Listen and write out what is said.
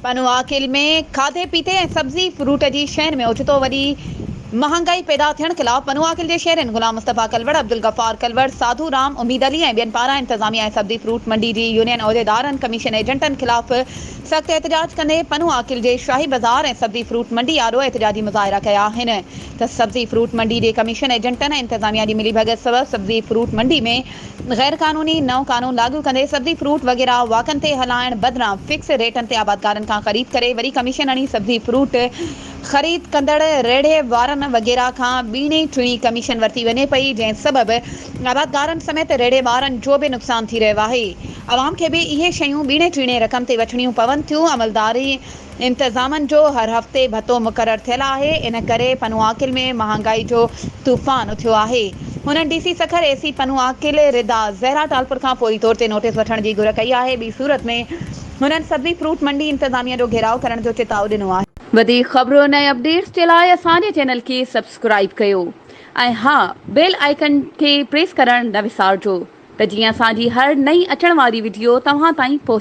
پنوعاقل ۾ کاڌي پيتي ۽ سبزي فروٽ جي شين ۾ اوچتو وڏي مهانگائي پيدا ٿيڻ خلاف پنوعاقل جي شهرين غلام مصطفيٰ ڪلوڙ، عبدالغفار ڪلوڙ، ساڌو رام، اميد علي ۽ ٻين پاران انتظاميا ۽ سبزي فروٽ منڊي جي يونين عهديدارن ڪميشن ايجنٽن خلاف سخت احتجاج ڪندي پنوعاقل جي شاهي بازار ۽ سبزي فروٽ منڊي آڏو احتجاجي مظاهرا ڪيا آهن ته سبزي فروٽ منڊي جي ڪميشن ايجنٽن ۽ انتظاميا جي ملي ڀڳت سبب سبزي فروٽ منڊي ۾ غيرقانوني نئون قانون لاڳو ڪندي سبزي فروٽ وغيره واڪن تي هلائڻ بدران فڪس ريٽن تي آبادگارن کان خريد ڪري وري ڪميشن هڻي سبزي فروٽ خريد ڪندڙ ريڙهي وارن وغيره کان ٻيڻي ٽيڻي ڪميشن ورتي وڃي پئي جنهن سبب آبادگارن سميت ريڙهي وارن جو به نقصان ٿي رهيو آهي عوام کي به اهي شيون ٻيڻي ٽيڻي رقم تي وٺڻيون پون ٿيون عملداري انتظامن جو هر هفتي ڀتو مقرر ٿيل آهي، ان ڪري پنوعاقل ۾ مهانگائي جو طوفان اٿيو آهي. هنن D C Sukkur, A C Pano Aqil, Rida Zahra Talpur کان فوري طور تي نوٽيس وٺڻ جي گهر ڪئي آهي، ٻي صورت ۾ هنن سبزي فروٽ منڊي انتظاميه جو گهيراء ڪرڻ جو چتاء ڏنو آهي. وڌيڪ خبرن ۽ اپڊيٽس جي لاء اسان جي چينل کي سبسڪرائيب ڪيو ۽ ها بيل آئيڪن کي پريس ڪرڻ نه وسارجو ته جيئن اسان جي هر نئين اچڻ واري وڊيو توهان تائين پهچي.